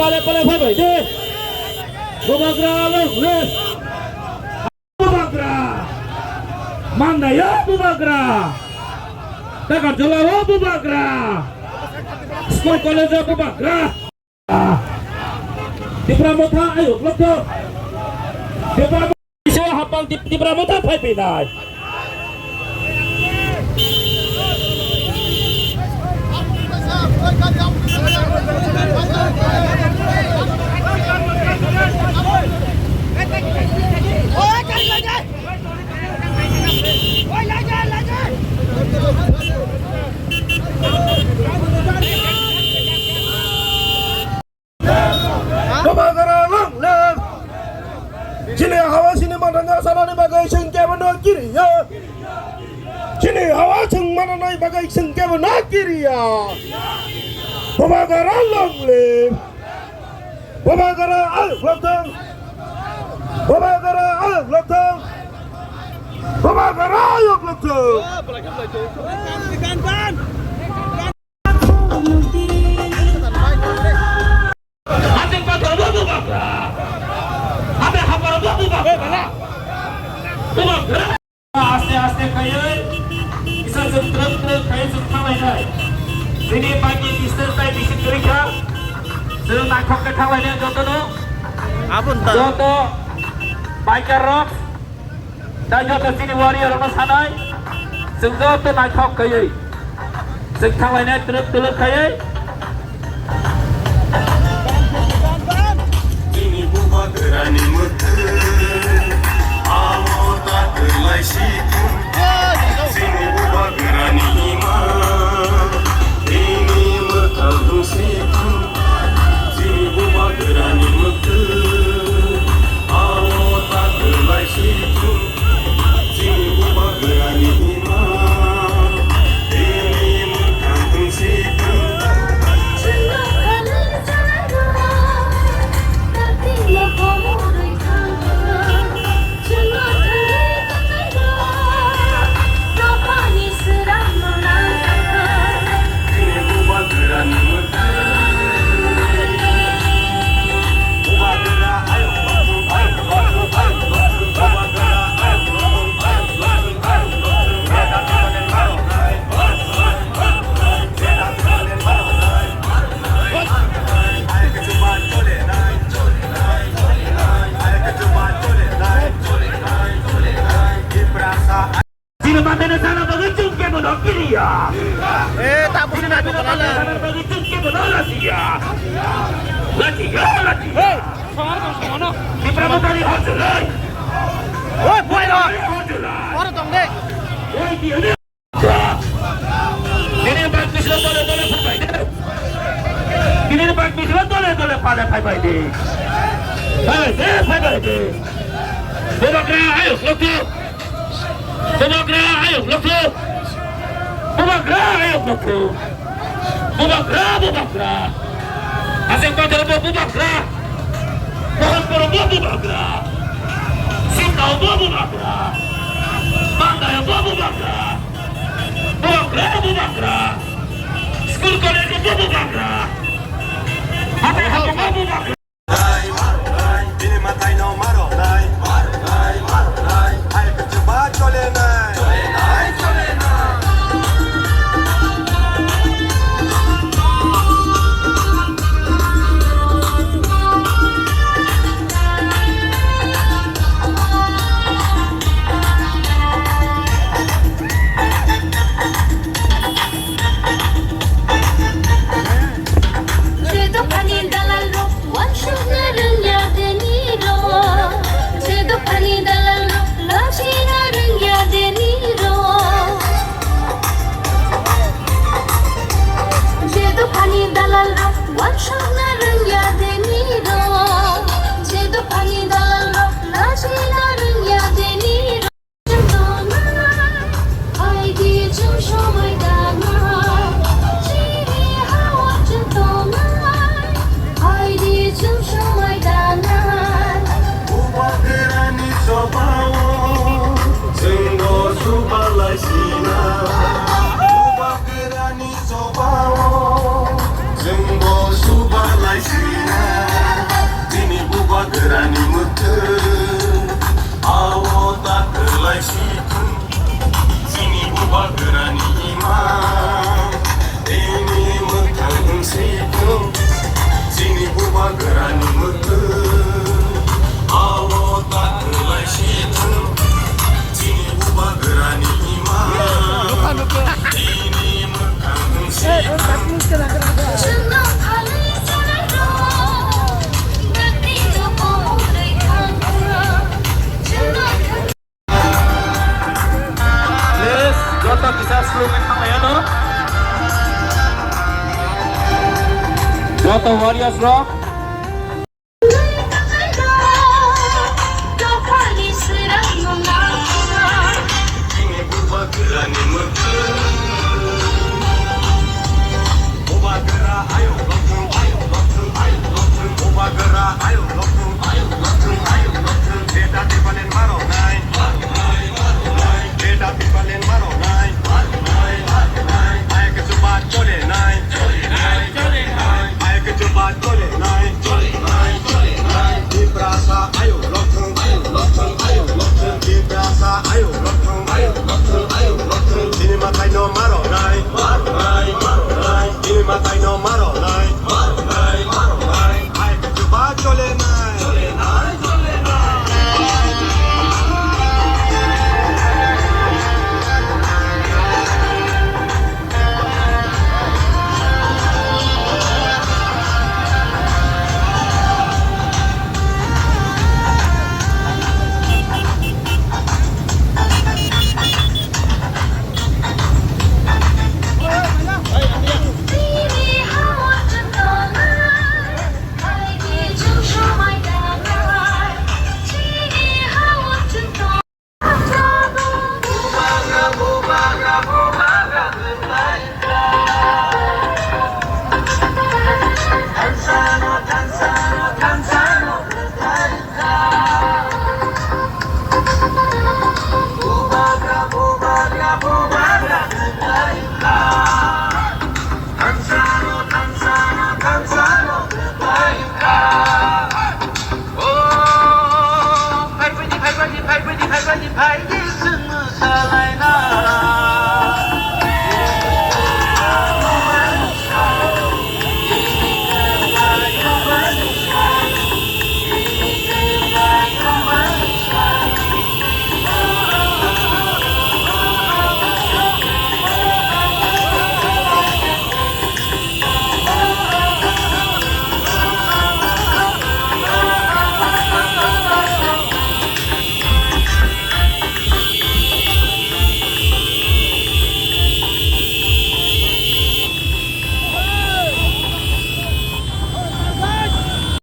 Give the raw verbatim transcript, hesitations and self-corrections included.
Pale pale phai bai de. Bubagra long live. Bubagra. Mandaya bubagra. Takarjala o bubagra. School college o bubagra. Tipra Motha ayuk lokto. Tipra Motha hapang Tip-, Tipra Motha phai pinai. Bubagra long live. Chini hawa chini matanya sanani bagwi chwng kebono kiriya. Chini hawa chwng mananai bagwi chwng kebono kiriya. Bubagra long live. Bubagra ayuk lokthung. Bubagra ayuk lokthung. Bubagra ayuk lokthung. Asing pathor bo bubagra. Abe hapar bo bubagra. Bubagra. Aste aste khaiwi, kisa chwng twrwk twrwk khaiwi chwng thanglainai. Chini bagi distance tai bisi kwrwi kha. Chwng naithok khe thanglainai jotono. Aboni ta. Joto biker rok, tai joto chini warrior rokno sanai. Chwng joto naithok khaiwi chwng thanglainai twrwk twrwk khaiwi. Chini bubagrani mwkhwtwng, amo ta kwlai si thung. Chini bubagrani ima, ini mwkhang dungsi thung. Chini bubagrani mwkhwtwng, amo ta kwlai si thung. Chini bubagrani ima, ini mwkhang dungsi thung. Sino mantene sana bagwi chwng kebono kiriya. Eh, tak busi na. Sino mantene sana bagwi chwng kebono lachiya. Lachiya, lachiya. Hey, songar tong, songar no. Tipra Mothani hojlai. Oi, buai no. Hojlai. Oro tong de. Oi, di, di. Nini bike bisilo dole dole phai bai de. Nini bike bisilo dole dole pale phai bai de. Phai bai de, phai bai de. Bubagra ayuk lokthung. Bubagra ayuk lokthung. Bubagra ayuk lokthung. Bubagra, bubagra. Aseng pathor bo bubagra. Mohanpur bo bubagra. Sikao bo bubagra. Mandaya bo bubagra. Bubagra, bubagra. School college bo bubagra. Hathai hathai bo bubagra. Je dophani dalal rok wansukna rwngya deni rok. Je dophani dalal rok lachina rwngya deni rok. Je dophani dalal rok wansukna rwngya deni rok. Je dophani dalal rok lachina rwngya deni rok. Bubagrani chobao chwngbo subalai sina. Bubagrani chobao chwngbo suba Warriors rok.